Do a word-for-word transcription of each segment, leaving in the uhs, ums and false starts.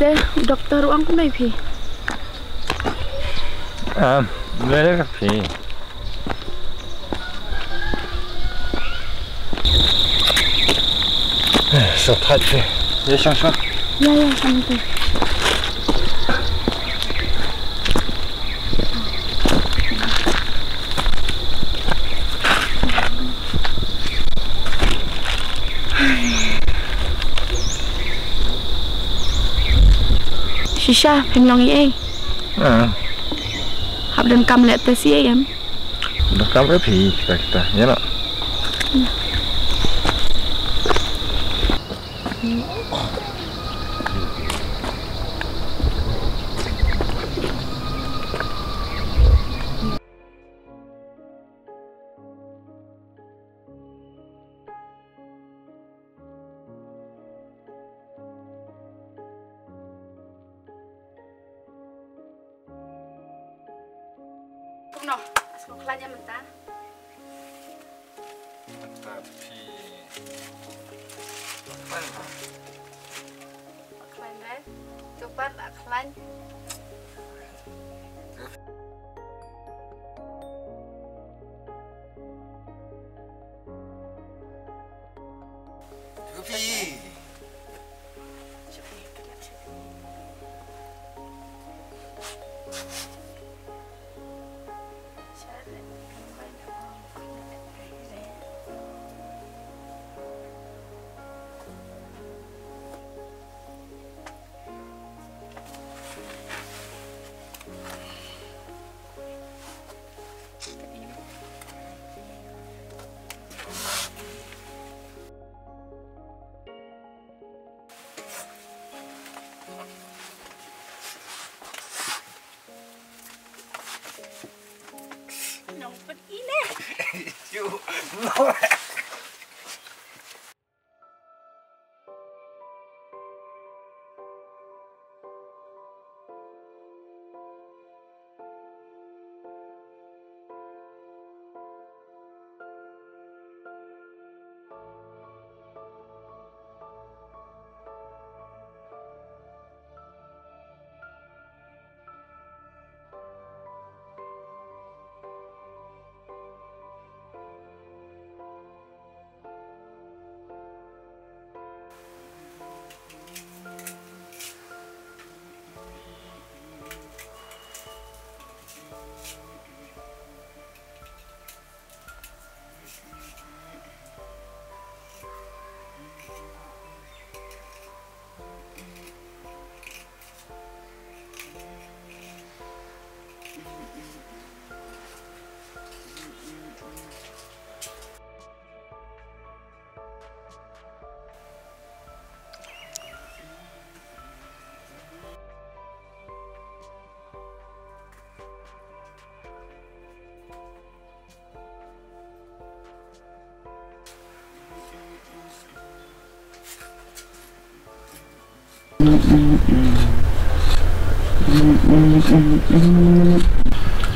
Eh, doktor u ong kumno ïa phi? Um, leh leh ka phi. Eh, sa thait phi. Ïa shong shong. Ïa, ïa, shong phi. Shisha, phim long ei ei. Ah. Hap donkam leh test ei ei em? Donkam ei phi kita kita, ïa noh. Kumno, sngewkhlaiñ ïa mynta? Mynta phi. Khlaiñ ba. Khlaiñ ba. Tu pat la khlaiñ. Phi.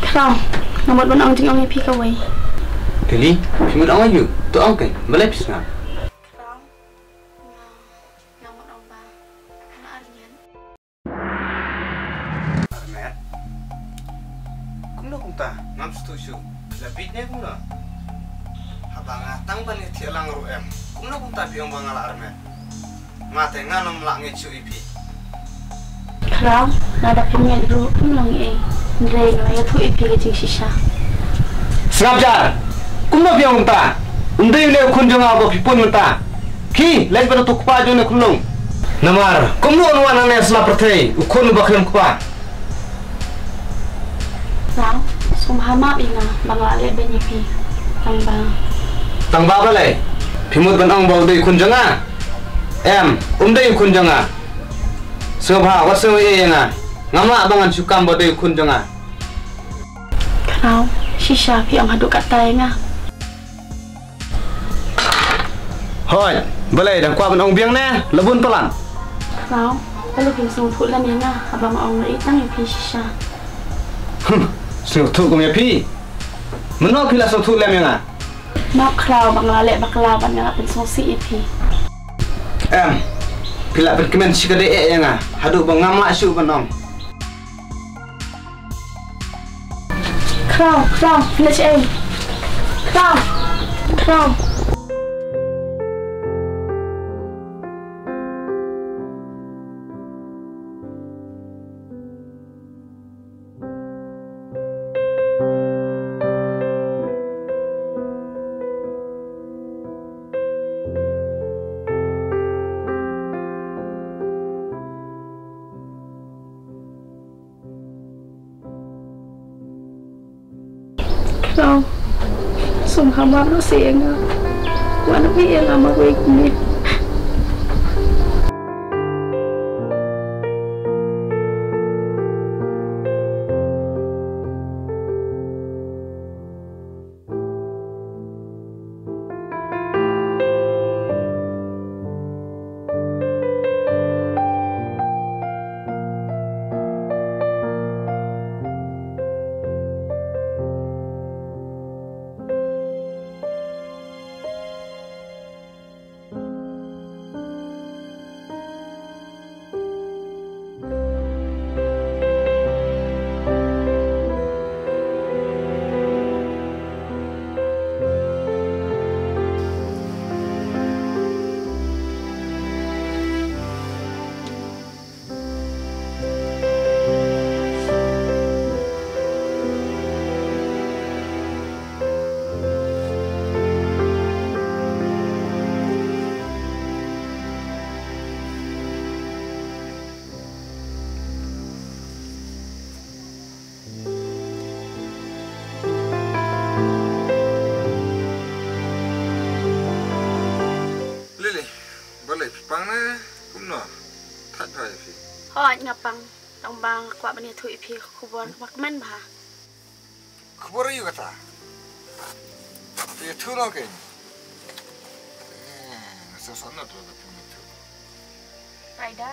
Khraw, nga mut ban ong jingong ïa phi kawei. Lily, phi mut ong aïu? To ong kein, balei phi sngap? Khraw, nga, nga mut ong ba nga arngut. Armet? Kumno kumta? Ngam sngewthuh shuh. La bieit ne kumno? Haba nga tang ban ïathiah lang ruh em. Kumno kumta phi ong ba nga la armet? Nga te ngan ym lah ngeit shuh ïa phi. Khraw, lada phim ngeit ruh phim long ei. Hynrei nga la ïathuh ïa phi ka jingshisha. Sngap jar! Kumno phi ong kumta? Um dei une u khun jong nga uba phi pun mynta. Khie, leit bad uto u kpa jong une u khunlung. Namar kumno un wan hangne sla pyrthei u khun uba khlem kpa? Khraw, sngewbha map ïa nga ba nga la leh beiñ ïa phi. Tang ba. Tang ba balei? Phi mut ban ong ba u dei u khun jong nga? Em, um dei u khun jong nga. Sngewbha wat sngew ei ei ïa nga. Ngam lah ba ngan shu kam ba u dei u khun jong nga. Khraw, shisha phi ong haduh katta ïa nga. Hooid, balei dang kwah ban ong biang ne la bun palat? Khraw, balei phim sngewthuh lem ïa nga haba nga ong nga ïeit tang ïa phi shisha? Hmm, sngewthuh kum ïa phi. Mynno phi la sngewthuh lem ïa nga? Map Khraw ba nga la leh bakla bad nga la pynsngewsih ïa phi. Em, Ki la pynkmen shikatdei eh ïa nga haduh ba ngam lah shuh ban ong. Khraw, khraw, phi leh shaei? Khraw, khraw. Khraw, sngewbha map noh seh ïa nga. Kwah noh ïa nga marwei kumne. Lily, balei phi pang ne kumno? Thait bha ïa phi. Hooid nga pang, tang ba nga kwah ban ïathuh ïa phi khubor kaba kmen bha. Khubor aïu kata? Phi ïathuh noh kein. Eh, nga sngewsynei ruh ba phi ïathuh. Paida.